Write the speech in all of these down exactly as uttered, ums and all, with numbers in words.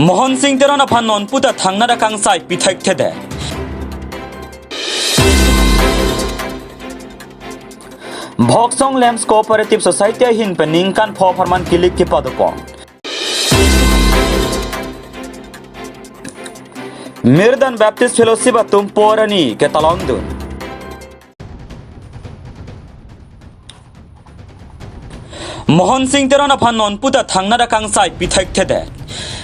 Mohon Sing Teron aphan nonpu ta thangnat akangsai pi thekthedet. Bhoksong Lamps Cooperative Society ahin pen ningkan pho apharman kilik kepadopon. Mirdan Baptist Fellowship atum porani ketalondun. Mohon Sing Teron aphan nonpu ta thangnat akangsai pi thekthedet.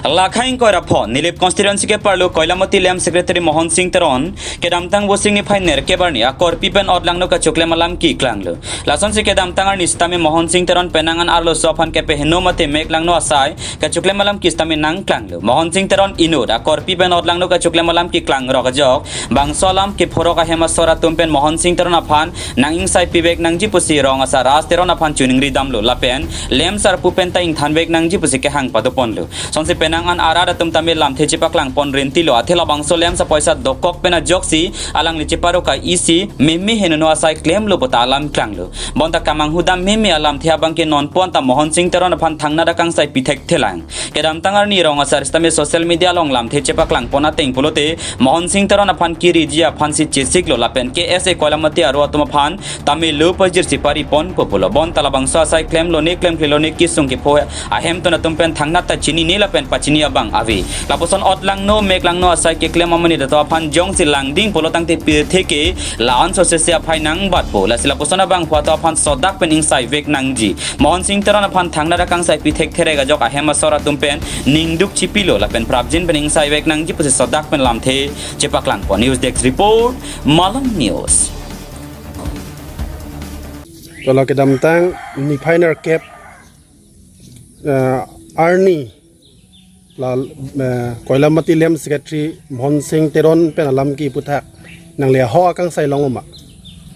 Lakhai ingkoi ra pho, Nilip constituency ke-arlo Koilamati Lamps Secretary Mohon Sing Teron kedamtang Vosik niphai nerkep arni akorpi pen otlangno kachoklem alam keklanglo. Lasonsi kedamtang arni sitame Mohon Sing Teron penang an arloso aphan kepeheno mate meklangno asai kachoklem alam ke sitame nangklanglo. Mohon Sing Teron inut akorpi pen otlangno kachoklem alam keklang rok ajok bangso alam kephorok ahem asor atum pen Mohon Sing Teron aphan nang-ingsai pivek nangji pusi rong asar Ras Teron aphan choningri damlo lapen Lamps arpu pen ta ingthanvek nangji pusi kehang padoponlo. Lasonsi penang an arat atum tame lamthe chepaklangpon rentilo, athe labangso Lamps apoisa dokok pen ajoksi alangli cheparok ka isi meme henono asai klemlo puta alam klanglo. Bonta kamanghu dam meme alamthe abang ke nonpu anta Mohon Sing Teron aphan thangnat akangsai pi thekthelang. Kedamtang arni rong asar sitame social media along lamthe chepaklangpon ateng pulote Mohon Sing Teron aphan kiriji aphansi chesiklo lapen K S A Koilamati aro atum aphan tame lo pajirsi pariponpo pulo. Bonta labangso asai klemlone klemkhlelone kesung kepho ahem ton atum pen thangnat ta chinine lapen pachini abang ave. Lapuson otlangno meklangno asai keklem amonit atum aphan jongsi langding pulo tangte pirthe ke la-an sosese aphai nangbatpo. Lasi lapuson abangphu atum aphan sodak pen ingsaivek nangji. Mohon Sing Teron aphan thangnat akangsai pi thektherek ajok ahem asor atum pen ningduk chipilo lapen prapjin pen ingsaivek nangji pusi sodak pen lamthe chepaklangpon. News Desk Report, Malang News. Tolo kedamtang niphai nerkep, eh, arni la, eh, Koilamati Lamps Secretary Mohon Sing Teron pen alam kiputhak nangli aho akangsai long ma?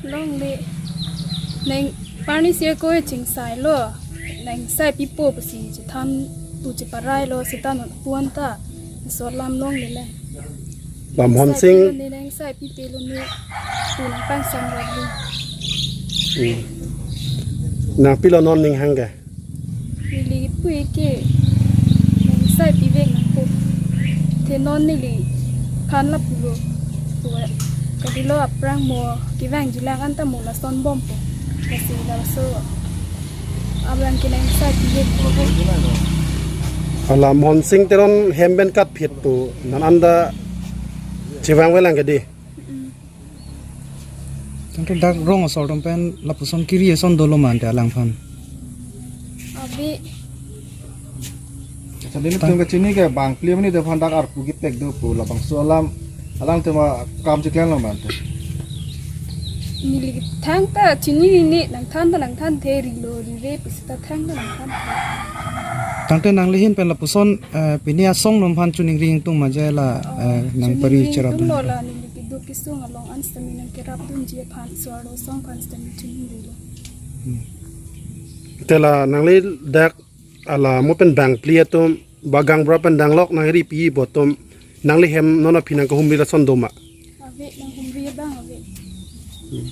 Longle. Neng parni sir ko chingsailo. Nang sai pipo pusi chethan tu cheparailo seta nonpu anta. Laso alam longle le. Ba Mohon Sing. Sai pilo ne nang sai pipelo ne. Tu nangpangsam rap lo. Hmm. Nangpilo non ning hang ke? Neli pu ke nang sai pivek nangpo. Athe non neliphan lapulo. Pu kadilo aphrang mo kevangjilang anta mo lason bompo. Lasi laso abang ke nang sai pivek. Hala Mohon Sing Teron hem pen katphit pu non anta chevangvelang ke dei. Mm. Tangte dak rong asor atum pen lapuson kiri ason dolo ma ante alangphan? Abi. Acha, nelitum kachini ke bang pli mani de phan dak arpu ketek do pu labangso alam alangtum akam chiklan lo ma ante? Neli thangta chinine, nangthan ta nangthanthe, rilo rire pusita thangta nangthanthe. Tangte nangli ahin pen lapuson, eh, pini asong atum aphan choningri ingtung ma je la, eh, nang pari choningri cherap ingtung dun lo la neli kedo kesung along an sitame nangkerapdunji aphan, so arlo asong aphan sitame choningrilo. Hmm. Te la nangli dak hala mo pen bang pli atum ba gaonbura pen danglok nangri pi pu atum nangli hem non aphi nangkahumri lason do ma? Ave, nanghumri abang ave. Hmm.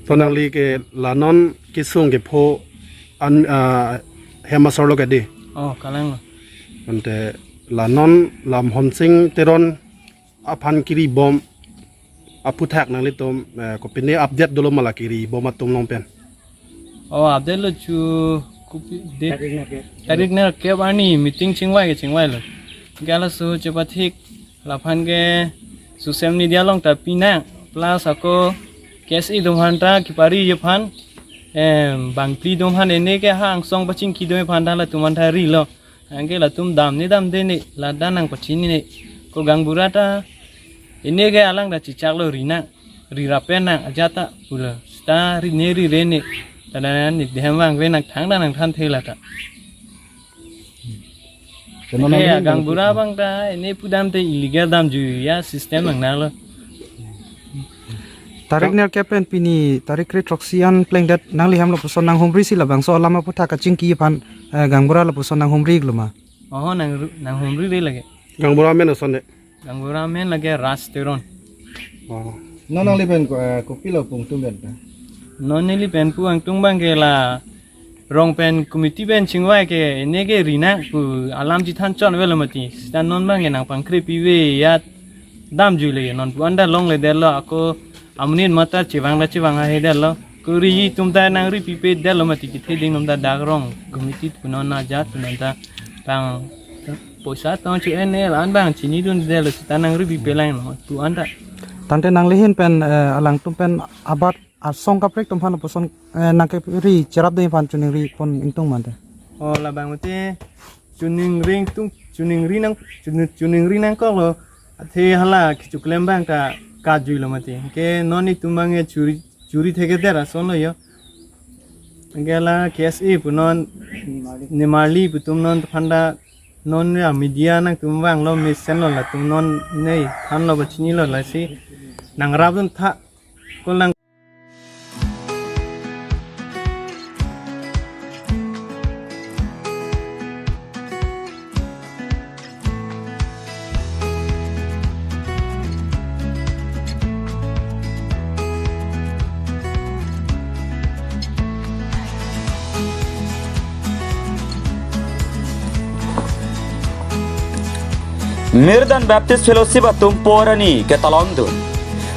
To nangli ke la non kesung kepho an, ah, hem asor lo ke dei? Oh, kalang lo. Ante la non la Mohon Sing Teron aphan kiribom aphuthak nanglitum, eh, kopine update dolo ma la kiribom atum along pen? Oh, update lo chu kopi date. Tarik nerkep. Tarik nerkep arni meeting chingvai ke chingvailo. Ke laso chepathik laphan ke social media along ta pinang. Plus ako K S A atum aphan ta kepariji aphan, em, bang pli atum aphan ene ke ha angsong pachingki atum aphan ta latum aphan ta rilo. Anke latum damne damdene, ladak nangpachinine. Ko gaonbura ta, ene ke alang ta chechaklo rinang, rirap pen nang ajat ta pulo. Seta rine rirene, ta dan ne deham vangve nangthang dan nangthanthe lata. Te non nangli ke gaonbura abang ta, ene pudam te illegal damjuiya system nangnanglo. Tarik nerkep pen pini tarik kre throksi an plengdet nangli hem lapuson nanghumrisi labangso alam aphuthak kachingki aphan, eh, gaonbura lapuson nanghumri-iklo ma? Oh, nang, nanghumrire lake. Gaonbura amen koson dei? Gaonbura amen lake Ras Teron. Oh. Non nangli pen ko, eh, kopilo pu ingtung pen ta? Non neli pen pu ingtung abang ke la rong pen committee pen chingvai ke ne ke ri nang pu alam chethan chot avelo mati. Seta non abang ke nangpangkrepi ave ya damjui le non pu anta longledetlo, ako amonit matar chevang ta chevang ahedetlo. Ko ri atum ta nangripi pedetlo mati, kethe ding atum ta dak rong committee pu non ajat pu non ta tang poisa tong chu en el an abang chinidundetlo, seta nangripi pelang non pu anta. Tangte nangli ahin pen, eh, alangtum pen abat asong kaprek atum aphan lapuson, eh, nangkeri cherapdun aphan choningri pon ingtung mante. O labang mate choningri ingtung, choningri nang, choni-, choningri nangkoklo. Athe hala kechoklem abang ta kajuilo mate. Ke non itum abang ke churi, churi thekthe asonlo yo. Ke la K S A pu non, nimarli pu atum non aphan ta non ya media nangtum vanglo mesenlo, latum non ne thanlo ba chinilo, lasi nangrapdun tha. Ko lang. Mirdan Baptist Fellowship atum Po arni ketalondun.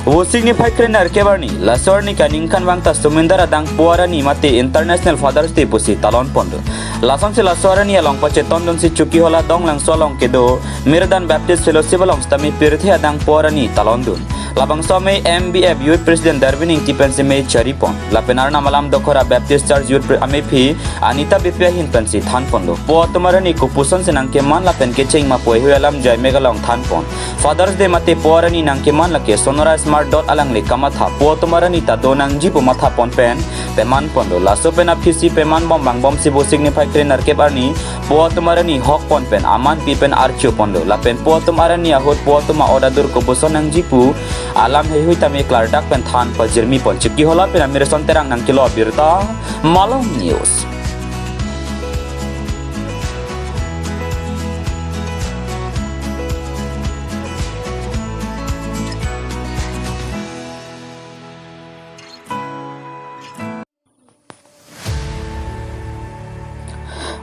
Vosik niphai krenerkep arni, laso arni ke aningkanvang ta Sumindar adang Po arni mate International Father's Day pusi talonpondun. Lasonsi laso arni along pachetondunsi Chokihola Donglangso along kedo Mirdan Baptist Fellowship along sitame pirthe adang Po arni talondun. Labangso amei M B F Youth President Darwin Ingti pensi mei charipon. Lapen Arnam Alam Dokhora Baptist Church Youth Pre-, amephi Anita Beypi ahin pensi thanponlo. Po atum arni kopusonsi nangkeman lapen kecheng ma pu heihui alam jaimek along thanpon. Father's Day mate Po arni nangkeman lake Sonora Smart Dot alangli kamatha po atum arni ta do nangji pu mathapon pen pemanponlo. Laso pen aphisi pemanbom vangbomsi Vosik niphai krenerkep arni po atum arni hokpon pen amanpi pen archoponlo. Lapen po atum arni ahut po atum a-order dur kopuson nangji pu alam heihui tame klardak pen than pajirmipon. Chokihola pen Amirson Terang nangkelo abirta, Malong News.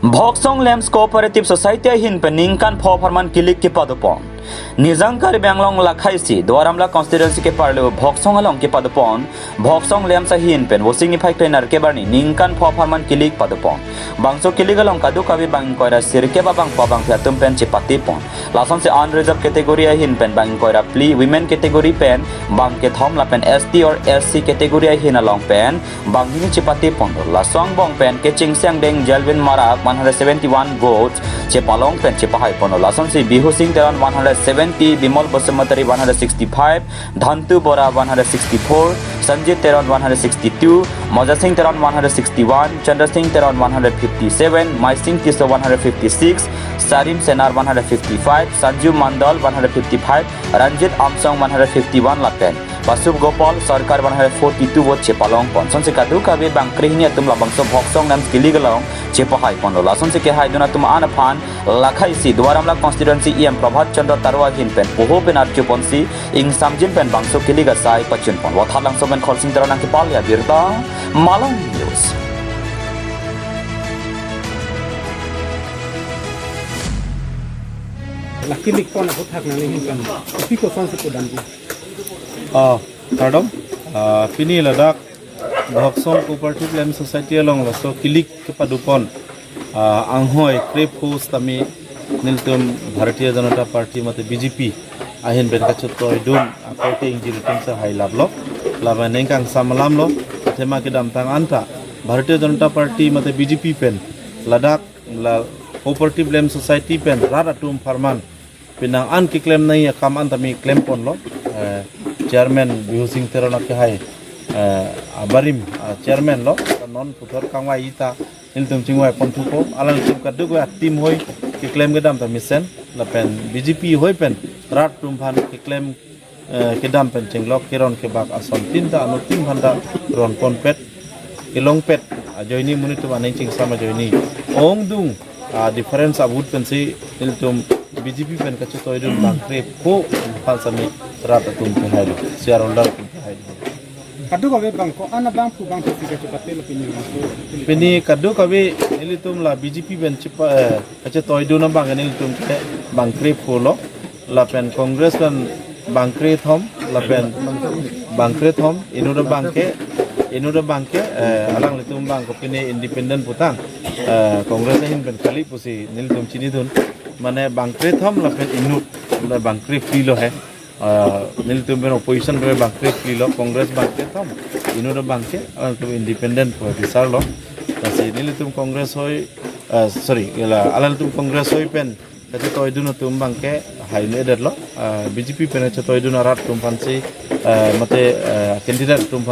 Voksong Lamps Cooperative Society ahin pen ningkan pho apharman kilik kepadopon. Nijang Karbi Anglong lakhaisi Duar Amla constituency keparlo Voksong along kepadopon Voksong Lamps ahin pen Vosik niphai krenerkep arni ningkan pho apharman kilik padopon. Bangso kilik along kadokave bang ingkoi ra sirkep abangpo abangphi atum pen chepatepon. Lasonsi unreserved category ahin pen bang ingkoi ra phli, women category pen bang kethom lapen S T or S C category ahin along pen bang hini chepateponlo. Laso angbong pen kechengsi angdeng Jelvin Marak one hundred seventy-one votes chepalong pen chepahaiponlo. Lasonsi Bihu Singh Teron one hundred seventy, Bimol Basumatary one hundred sixty-five, Dhantu Bora one hundred sixty-four, Sanjit Teron one hundred sixty-two, Moja Singh Teron one hundred sixty-one, Chandra Singh Teron one hundred fifty-seven, Maising Tisso one hundred fifty-six, Sarim Senar one hundred fifty-five, Sanju Mandal one hundred fifty-five, Ranjit Amsong one hundred fifty-one lapen Pasub Gopal Sarkar one hundred forty-two vote chepalongpon. Lasonsi kadokave bang krehini atum labangso Voksong Lamps kilik along chepahaiponlo. Lasonsi kehaidun atum an aphan lakhaisi Duar Amla constituency E M Prabhat Chandra Taro ahin pen poho pen archuponsi ingsamjin pen bangso kilik asai pachunpon. Vothatlangso pen Khorsing Teron nangkepale abirta, Malong News. La kilik pon ahut thak nangli ahin pen kopi kosonsi pudamji? Ah, kardom. Ah, pini ladak Voksong Cooperative Lamp Society along laso kilik kepadopon, ah, anghoi krepho sitame nelitum Bharatiya Janata Party mate B J P ahin pen kachetoidun akorte ingjir atum si hailaplo. Lapen ningkan kangsam alamlo, athema kedamtang anta Bharatiya Janata Party mate B J P pen ladak la Cooperative Lamp Society pen rat atum apharman penang an keklem nangji akam an tame klemponlo. Eh, Chairman Bihu Singh Teron akehai, eh, abarim, ah, Chairman lo, non puthot kangvai ta nelitum chingvai ponthupo, alangtum kadokave a-team hoi keklem kedam ta mesen, lapen B J P hoi pen rat atum aphan keklem, eh, kedam pen chenglok keron kebak ason tin ta anuttin aphan ta ronponpet, kelongpet ajoine, monit atum aning chingsam ajoine ongdung, ah, difference a-vote pensi nelitum B J P pen kachetoidun bang krepho aphan sitame rat atum kehailo, shareholder atum kehailo. Kadokave abang ko-an abang pu abang pu si kachepate lo pini abang ko. Pini kadokave nelitum la B J P pen chepa, eh, kachetoidun abang nelitum ke bang krepho lo. Lapen Congress pen bang krethom, lapen bang krethom, inut abang ke, inut abang ke, eh, alanglitum abang ko pini independent putang, eh, Congress ahin pen kali pusi nelitum chinidun. Mane bang krethom lapen inut, la bang krephli lo he. Eh, nelitum pen opposition pen bang krephli lo, Congress bang krethom, inut abang ke, alanglitum independent pu bisar lo. Lasi nelitum Congress ahoi, eh, sorry, la, alanglitum Congress ahoi pen kachetoidun atum abang ke haini edet lo, eh, B J P pen kachetoidun arat atum aphansi, eh, mate, eh, candidate atum aphan